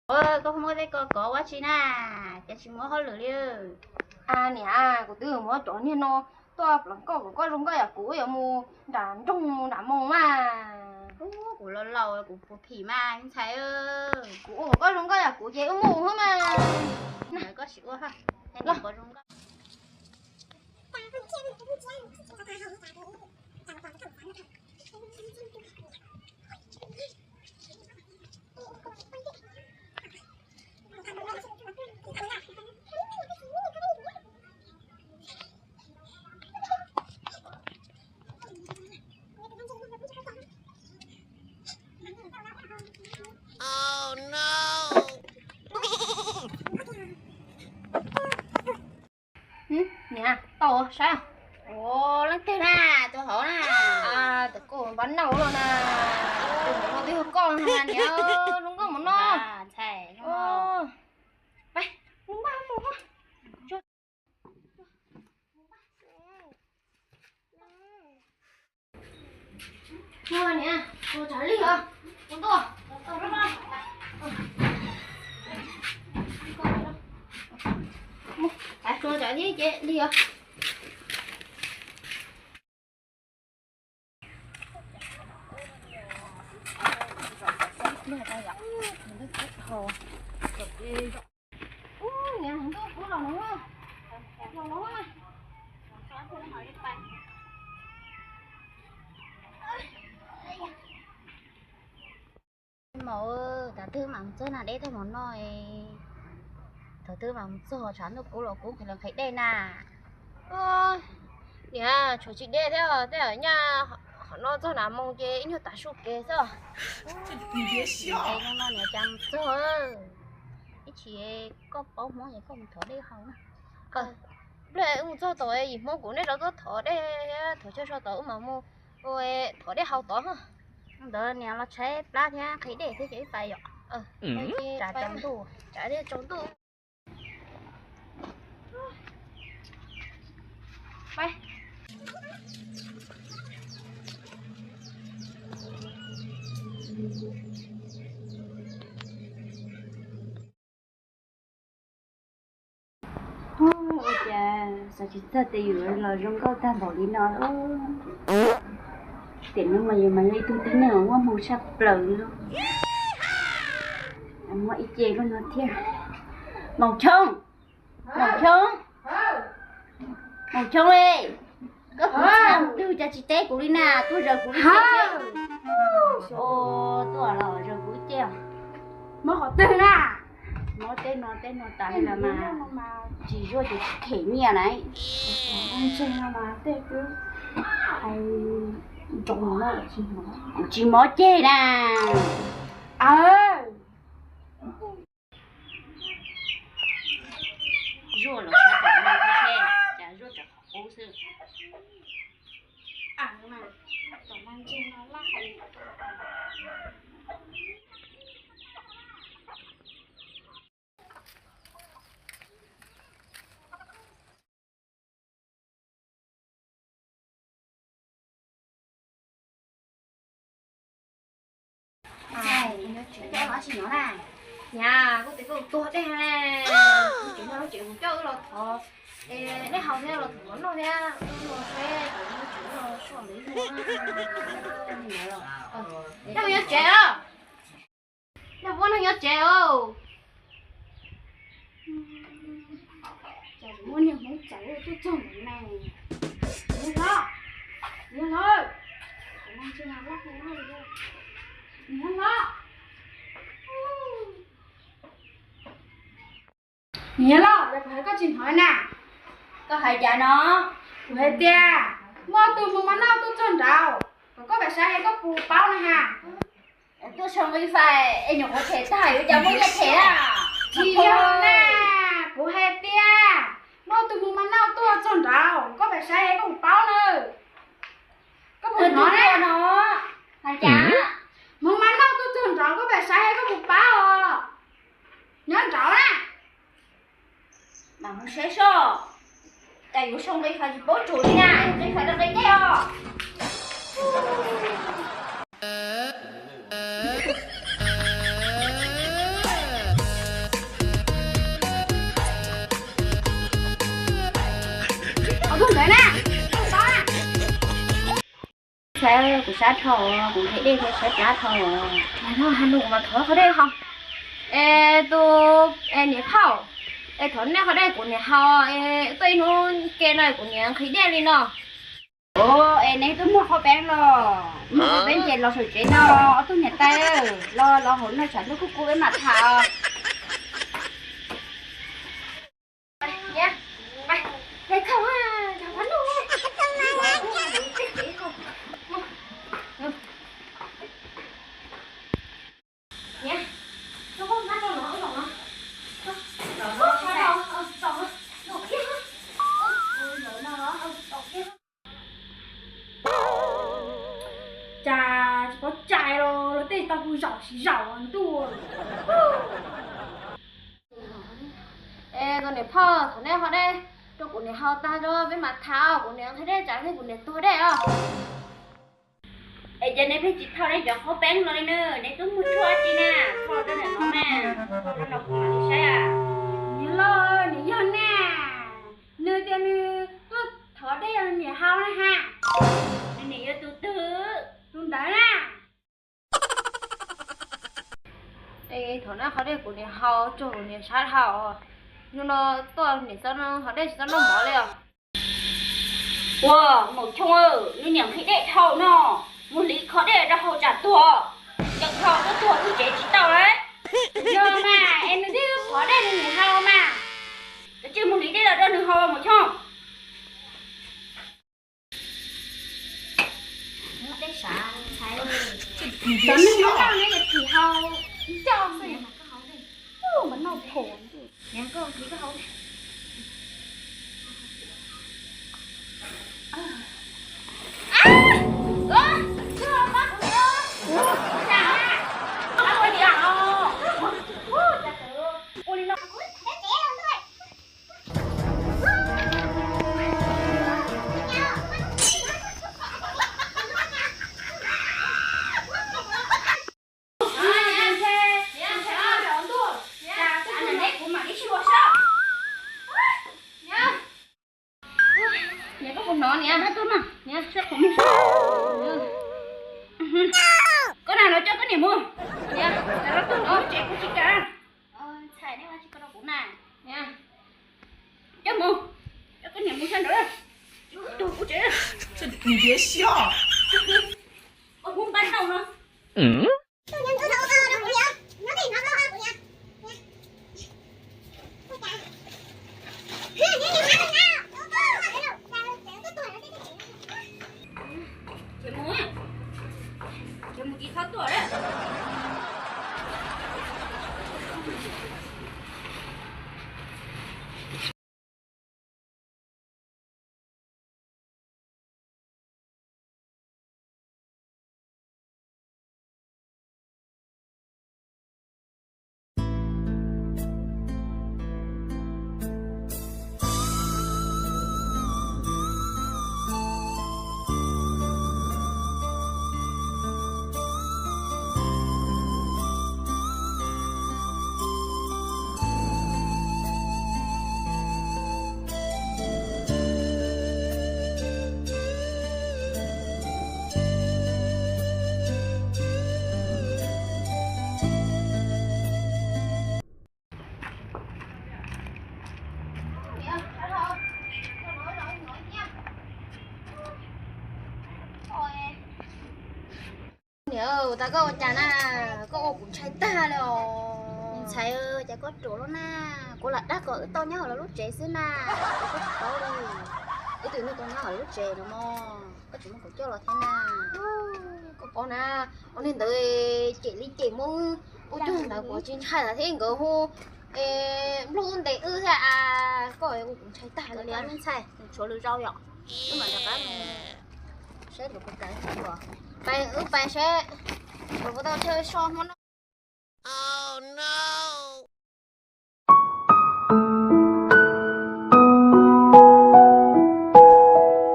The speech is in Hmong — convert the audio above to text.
Koj muab tej ko kov ua tsi na, cas tsis muaj hauj lwm li? Niam, kuv twb muab cov niag no tuaj pleev koj kom koj zoo nkauj yam kuv yuav mus nram nroog mus nram moos mas. Kuv laus laus kuv puas phim mas ntxhais. Kuv ua kom koj zoo nkauj yam kuv ces wb mus xwb mas. Koj sim ua, los zoo nkauj. Niam, tau saib. Ua leej twg na, tus hauv na? Tus koj npab nauj los na. Tus hauv no twb yog koj na niam, zoo nkauj mus no. Ntxhais, pab, zoo nkauj mus. Niam, tus tsam li os, tus ntuj, tus ntuj. Mus, tsam li ces li os. Maum, thaum twg mam mus txog na, deb tag mus no. Thaum twg mam mus txog, tshav ntuj kub los kub nqhis los nqhis dej na. Niam, tshuav tsis deb thiab, tej zaum nyaj qhov no txog nram moos ces ib nyuag tav su kev xwb. Deb no niam cas mus txog. Ib chim koj paub Hmoob ces koj mus thov dej haus na. Nplog wb mus txog tom yim Hmoob kuv nej rov tuaj thov dej thiab thov chaw so tod wb mam mus thov dej haus tod. Ntawd niam los tshaib plab thiab nqhis dej thiab ces wb pais yom. Tsam tsaus ntuj, tsam thiaj tsaus ntuj. Ua cas xav tsis txog tias yus los zoo nkauj tag npaum li no. Tiam no mas yus mas yog ib tug tib neeg muaj hmoo tshaj plaws li. Muaj ib ce lub no thiab. Maum Choo, Maum Choo, Maum Choo, koj puas txhaj twg cas tsis teb kuv li na, tuaj zaws kuv ib ce. Tuaj los zaws kuv ib ce. Muab qhov twg na? Muab tej no, tej no tas li mas tsis zuaj ces tsis them nyiaj na. Ntseeg no mas tej twb hais nroo no tsis mov ceg na. Zuaj los sab tom no thiab seb cas zuaj rau qhov qub xwb. Niam, kuv tias koj tuag dej ne, kuv tsev no lub tsev kuv coj wb los thov dej haus thiab los thov noj thiab los seb kuv tsev los soj ntawd. Nyob puas nyob tsev os? Nyob puas nyob tsev os? Cas muaj niag Hmoob txawv tuaj txog ntawd ne? Niam hlob, niam hlob, niam hlob, niam hlob, yog kuv hais koj tsis hnov na. Koj hais cas no? Kuv hais tias muaj tus Hmoob Mas Nauj tuaj txog nraud, kom koj pab saib es koj puas paub na has. Tuaj sau nqi fais es nyuam qhuav them tag yuav cas muaj nyiaj them a? Tsis yog na, kuv hais tias muaj tus Hmoob Mas Nauj tuaj txog nraud, koj pab saib es koj puas paub na. Koj puas hnov na? Hais cas? Hmoob Mas Nauj tuaj txog nraud, koj pab saib es koj puas paub os. Nyob nraud na. Mam mus saib soj, cas yuav sau nqi fais tsis paub tsum li na, nqi fais rau nqi dej os. Kuv sab dhau, kuv nqhis dej thiab sab plab dhau. Mas no ha nus mas thov qhov dej haus. Es tus, es niam phauj, es thov nej qhov dej kuv niam haus, es tuaj ib hnub ke no kuv niam nqhis dej li no. Es neb twb muaj qhov peeb los, muaj qhov peeb ces los saum tsev no, ob tug niam tais, los los hauv no tshav ntuj kub kub peb mam tham. Cas tsis paub cai los los tej tau hu zaum tsis zaum ntuj. Es tus niam phauj, thov nej qhov dej rau kuv niam haus tag rau peb mam tham, kuv niam nqhis dej tsam thiab kuv niam tuag dej os. Es ces neb pheej tsis thau nej cov qhaub peeb no li na, neb twb muaj tshuaj tsi na, thau rau ntawm no na, thau rau no kuv mam li saib. Niam loj, niam yog na, nws tias nws tuaj thov dej rau niam haus na ha. Nws niam yog tus twg? Tus ntawd na. Es thov nej qhov dej kuv niam haus tso, kuv niam sab dhau. Hnub no tuaj niam txo no qhov dej tsis txo noj mov li os. Ua, Maum Choo, nws niam nqhis dej dhau no, mus hliv qhov dej rau haus tsam tuag, ncaws dhau tuaj tuag lub tsev tsis tau lauj. Yog mas, es nws twb thov dej nws niam haus mas. Kav tsij mus hliv dej los rau nws haus Maum Choo. Cov neeg no ne yog thim haus ib co xwb. Mas noj phom. Niam, koj puas hnov niam? Niam, saib qhov muag saib. Koj na, los coj koj niam mus. Niam, los tuaj no tsev kuv tsis kam. Ntxhais, nej ua tsis koj rau kuv na. Niam, coj mus, coj koj niam mus sab nraud. Tug kuv tsev. Ua hub npab ntaug no. Ces mus, ces mus tsis txhob tuaj lawm. Niam, ua cas koj ua cas na, koj ua kuv ntshai tag li os. Ntxhais, cas koj ruam lub na, kuv lam dag kom wb tau nyob hauv lawv lub tsev xwb na, koj tsis paub li. Wb twb tau nyob hauv lub tsev no mog, koj tsis muab kuv coj los thiab na. Koj paub na, ua neeg ntawd cem li cem Hmoob, ua tug ntawd kuv tsis ntshai thiab nkawd hu nplog ntes wb thiab a. Koj ua kuv ntshai tag li, ntxhais, tshuav lwm zaus yom, wb mam rov qab mus saib lawv puas kav tsis tuaj. Pais wb pais saib lawv puas tau chaw so hmo no.